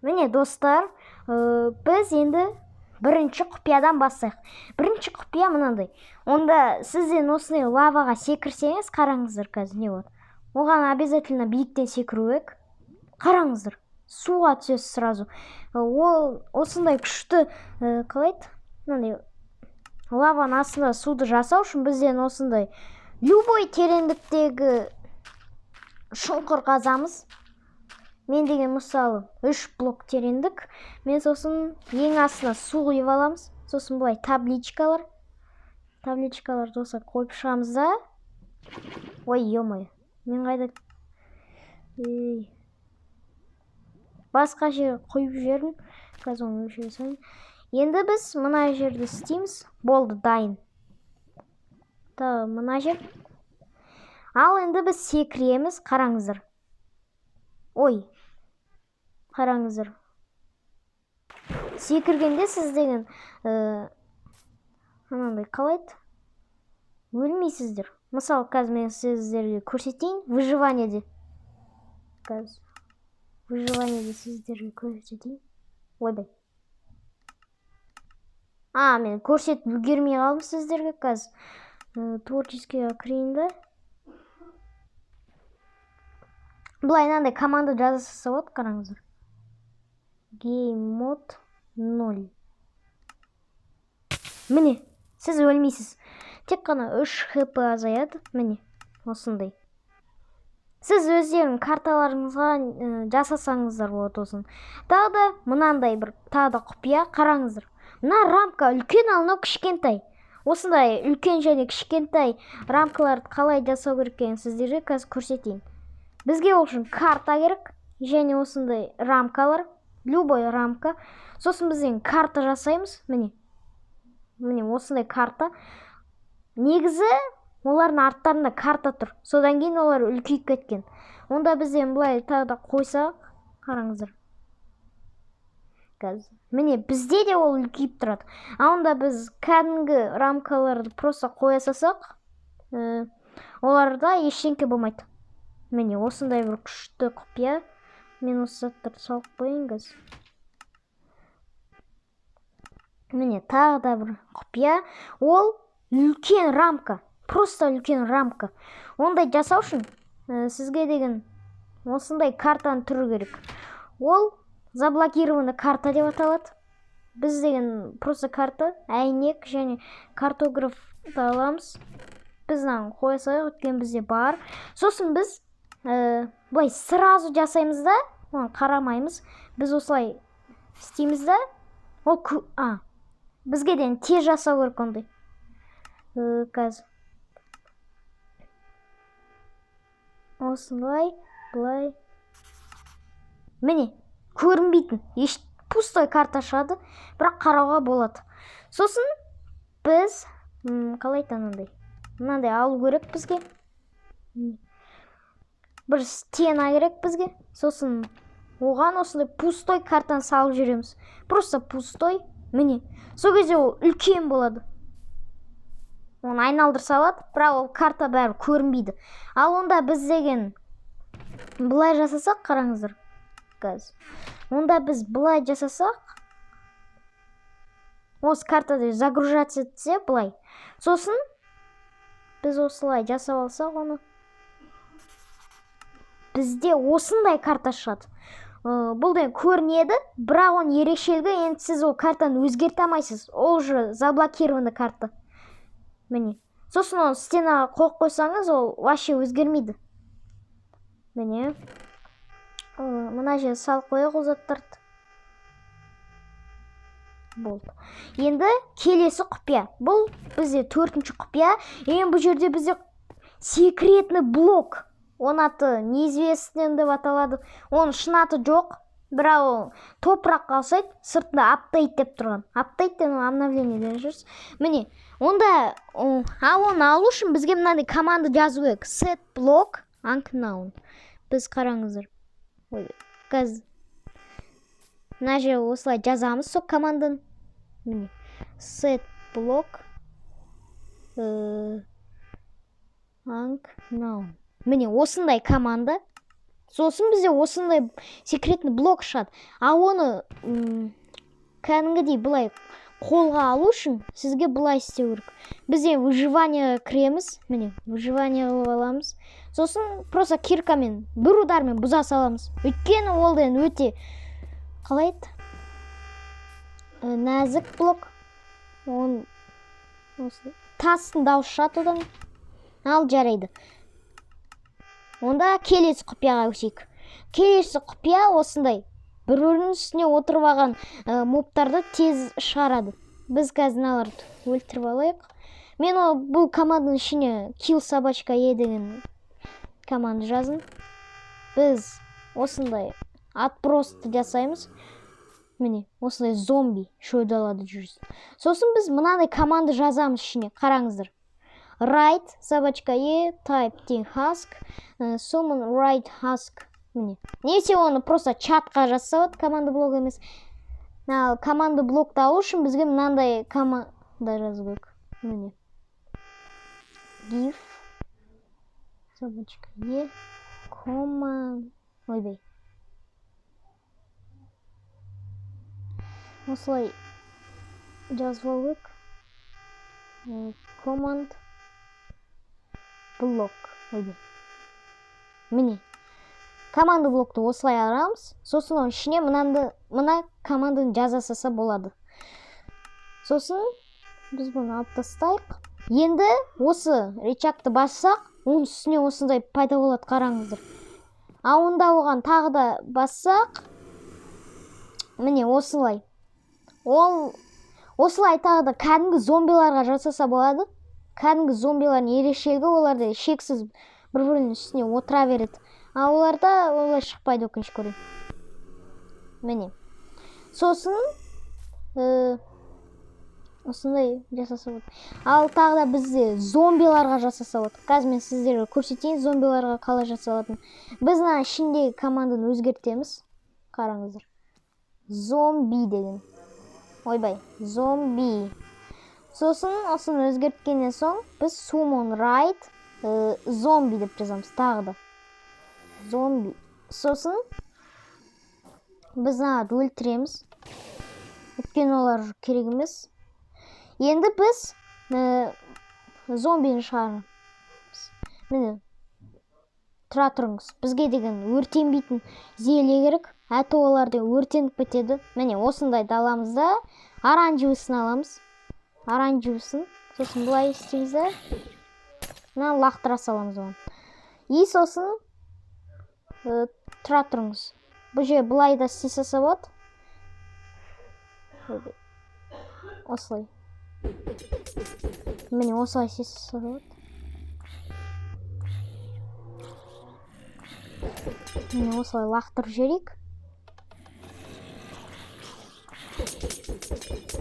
Міне, достар, біз енді бірінші құпиядан бастайық. Бірінші құпия мынандай: онда сізден осындай лаваға секірсеңіз, қараңыздар, қазір не болады. Оған обязательно биіктен секіру керек. Қараңыздар, суға түсесіз сразу. Ол осындай күшті, қалай еді, мынандай лаваның астында суды жасау үшін бізден осындай любой тереңдіктегі шұңқыр қазамыз. Мен деген, мысалы, үш блок тереңдік. Мен сосын ең астына су құйып аламыз. Сосын былай табличкаларды осылай қойып шығамыз да. Ой, ё-моё, мен қайда, ей, басқа жерге құйып жібердім. Қазір оны өшіре салайын. Енді біз мына жерді істейміз. Болды, дайын. Тағы мына жер. Ал енді біз секіреміз, қараңыздар. Ой, қараңыздар, секіргенде сіз деген анандай, қалай еді, өлмейсіздер. Мысалы, қазір мен сіздерге көрсетейін выживаниеде. Қазір выживаниеде сіздерге көрсетейін. Ойбай, а мен көрсетіп үлгермей қалдым сіздерге. Қазір творческийға кірейін да, былай мынандай команда жаза салса болады. Қараңыздар: game mode 0. Міне, сіз өлмейсіз, тек қана 3 хп азаяды. Міне, осындай сіз өздерің карталарыңызға жасасаңыздар болады осыны. Тағы да мынандай бір, тағы да құпия. Қараңыздар, мына рамка үлкен, ал мынау кішкентай. Осындай үлкен және кішкентай рамкаларды қалай жасау керек екенін сіздерге қазір көрсетейін. Бізге ол үшін карта керек және осындай рамкалар, любой рамка. Сосын біз енді карта жасаймыз. Міне, міне, осындай карта. Негізі олардың арттарында карта тұр, содан кейін олар үлкейіп кеткен. Онда біз енді былай тағы да қойсақ, қараңыздар қазір, міне, бізде де ол үлкейіп тұрады. А онда біз кәдімгі рамкаларды просто қоя салсақ, оларда ештеңке болмайды. Міне, осындай бір күшті құпия. Мен осы заттарды салып қояйын қазір. Міне, тағы да бір құпия: ол үлкен рамка, просто үлкен рамка. Ондай жасау үшін сізге деген осындай картаның түрі керек. Ол заблокированный карта деп аталады. Біз деген просто карта, әйнек және картографты аламыз. Біз мынаны қоя салайық, өйткені бізде бар. Сосын біз былай сразу жасаймыз да, оған қарамаймыз. Біз осылай істейміз да, ол а бізге де тез жасау керек ондай. Қазір осылай, былай, міне, көрінбейтін еш пустой карта шығады, бірақ қарауға болады. Сосын біз қалай еді, анандай, мынандай алу керек бізге. Бір стена керек бізге. Сосын оған осындай пустой картаны салып жібереміз, просто пустой. Міне, сол кезде ол үлкен болады, оны айналдыра салады, бірақ ол карта бәрі көрінбейді. Ал онда біз деген былай жасасақ, қараңыздар қазір, онда біз былай жасасақ, осы картада загружаться етсе былай, сосын біз осылай жасап алсақ оны, бізде осындай карта шығады. Бұл деген көрінеді, бірақ оның ерекшелігі, енді сіз ол картаны өзгерте алмайсыз, ол уже заблокированный карта. Міне, сосын оны стенаға қойып қойсаңыз, ол вообще өзгермейді. Міне, мына жерге салып қояйық ол заттарды. Болды. Енді келесі құпия. Бұл бізде төртінші құпия. Енді бұл жерде бізде секретный блок. Оның аты неизвестный деп аталады. Оның шын аты жоқ, бірақ ол топыраққа ұқсайды, сыртында апдейт деп тұрған. Апдейт деген ол обновление деген сөз. Міне, онда ал оны алу үшін бізге мынандай команда жазу керек: set block unknown. Біз, қараңыздар, ой, қазір мына жерге осылай жазамыз сол команданы. Міне, set block unknown. Міне, осындай команда. Сосын бізде осындай секретный блок шығады. А оны кәдімгідей былай қолға алу үшін сізге былай істеу керек. Бізде выживание кіреміз, міне, выживание қылып аламыз. Сосын просто киркамен бір удармен бұза саламыз. Өйткені ол деген өте, қалай еді, нәзік блок. Он осы тастың дауысы шығады одан. Ал жарайды. Онда келесі құпияға көшейік. Келесі құпия осындай. Бір-бірінің үстіне отырып алған мобтарды тез шығарады. Біз қазір мыналарды өлтіріп алайық. Мен бұл команданың ішіне kill собачка e деген команда жаздым. Біз осындай отбросты жасаймыз. Міне, осындай зомби шөл далада жүрсін. Сосын біз мынандай команда жазамыз ішіне. Қараңыздар. Right собачка e type тең husk, summon right husk. Міне. Немесе оны просто чатқа жазса болады, команда блок емес. Ал команда блокты алу үшін бізге мынандай команда жазу керек. Міне. Give собачка e command, ойбай. Осылай жазып алу керек. Command блок. Ойбай. Міне. Команда блокты осылай аламыз. Сосын оның ішіне мына команданы жаза салса болады. Сосын біз бұны алып тастайық. Енді осы рычагты бассақ, оның үстіне осындай пайда болады, қараңыздар. А онда оған тағы да бассақ, міне осылай. Ол осылай тағы да кәдімгі зомбиларға жасаса болады. Кәдімгі зомбилардың ерекшелігі оларда шексіз бір-бірінің үстіне отыра береді. А оларда олай шықпайды, өкінішке орай. Міне. Сосын осындай жасаса болады. Ал тағы да бізде зомбиларға жасаса болады. Қазір мен сіздерге көрсетейін зомбиларға қалай жасалатынын. Біз мына ішіндегі команданы өзгертеміз. Қараңыздар. Зомби деген. Ойбай, зомби. Сосын осыны өзгерткеннен соң біз summon right зомби деп жазамыз тағы да. Зомби. Сосын біз мынаны өлтіреміз. Өйткені олар керек емес. Енді біз зомбині шығарамыз. Міне, тұра тұрыңыз. Бізге деген өртенбейтін зелье керек. Әті олар деген өртеніп кетеді. Міне, осындайды аламыз да, оранжевысын аламыз. Оранжевысын. Сосын былай істейміз да, мынаны лақтыра саламыз оған. И сосын тұра тұрыңыз. Бұл жерге былай да істей салса болады. Осылай. Міне, осылай істей салса болады. Міне, осылай лақтырып жіберейік.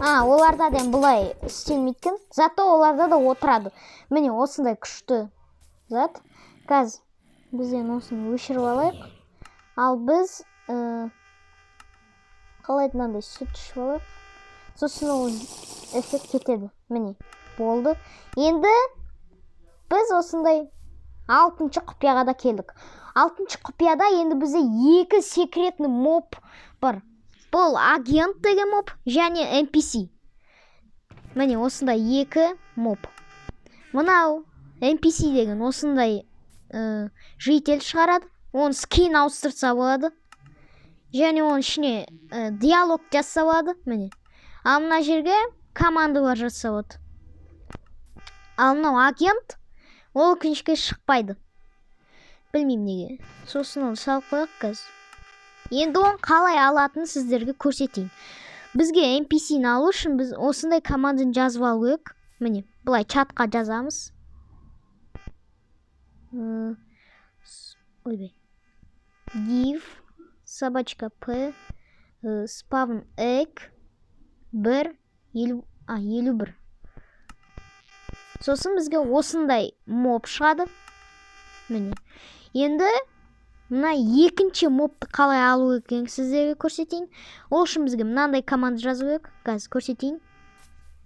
Оларда да былай істелмейді екен. Зато оларда да отырады. Міне, осындай күшті зат. Қазір бізден осыны өшіріп алайық. Ал біз қалай мынандай сүт ішіп алайық. Сосын ол эффект кетеді. Міне, болды. Енді біз осындай алтыншы құпияға да келдік. Алтыншы құпияда енді бізде екі секретный моб бар. Бұл агент деген моб және NPC. Міне, осындай екі моб. Мынау NPC деген осындай житель шығарады. Оның скин ауыстырса болады. Және оның ішіне диалог жазса болады. Міне. Ал мына жерге командалар жазса болады. Ал мынау агент, ол өкінішке шықпайды. Білмеймін неге. Сосын оны салып қояйық қазір. Енді оны қалай алатынын сіздерге көрсетейін. Бізге N P C-ні алу үшін біз осындай команданы жазып алу керек. Міне, былай чатқа жазамыз. Ойбай. Give собачка P, spawn egg бір, елу, а, елу бір. Сосын бізге осындай моб шығады. Міне. Енді мына екінші мобты қалай алу екенін сіздерге көрсетейін. Ол үшін бізге мынандай команда жазу керек. Қазір көрсетейін.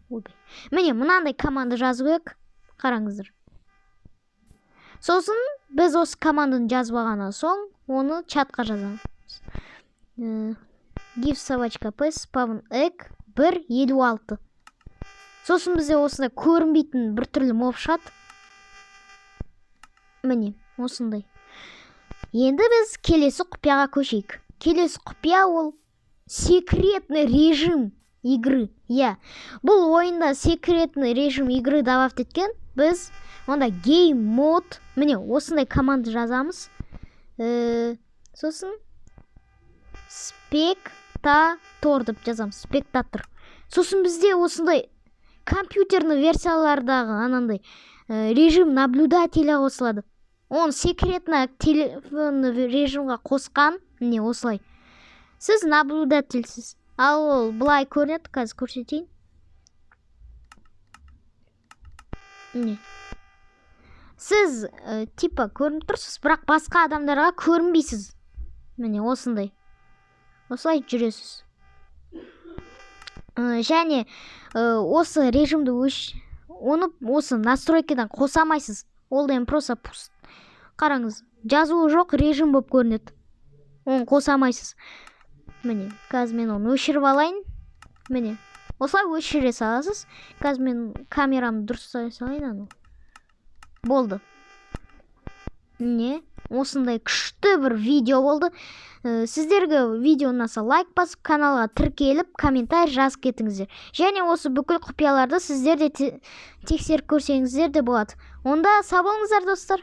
Ойбай. Міне, мынандай команда жазу керек. Қараңыздар. Сосын біз осы команданы жазып алғаннан соң Оны чатқа жазамыз. Give собачка p spawn egg 1.56. Сосын бізде осындай көрінбейтін біртүрлі моб шығады, міне, осындай. Енді біз келесі құпияға көшейік. Келесі құпия ол секретный режим игры. Иә, бұл ойында секретный режим игры добавить еткен. Біз онда game mode, міне, осындай команда жазамыз. Сосын spectator деп жазамыз, spectator. Сосын бізде осындай компьютерный версиялардағы анандай режим наблюдателя қосылады. Оны секретно телефонный режимға қосқан. Міне, осылай сіз наблюдательсіз. Ал ол былай көрінеді, қазір көрсетейін. Міне, сіз типа көрініп тұрсыз, бірақ басқа адамдарға көрінбейсіз. Міне, осындай, осылай жүресіз. Және осы режимді өш, оны осы настройкадан қоса алмайсыз. Ол деген просто пуст, қараңыз, жазуы жоқ режим болып көрінеді, оны қоса алмайсыз. Міне, қазір мен оны өшіріп алайын. Міне, осылай өшіре саласыз. Қазір мен камерамды дұрыстай салайын. Анау болды. Міне, осындай күшті бір видео болды. Сіздерге видео ұнаса, лайк басып, каналға тіркеліп, комментарий жазып кетіңіздер. Және осы бүкіл құпияларды сіздер де тексеріп көрсеңіздер де болады. Онда сау болыңыздар, достар.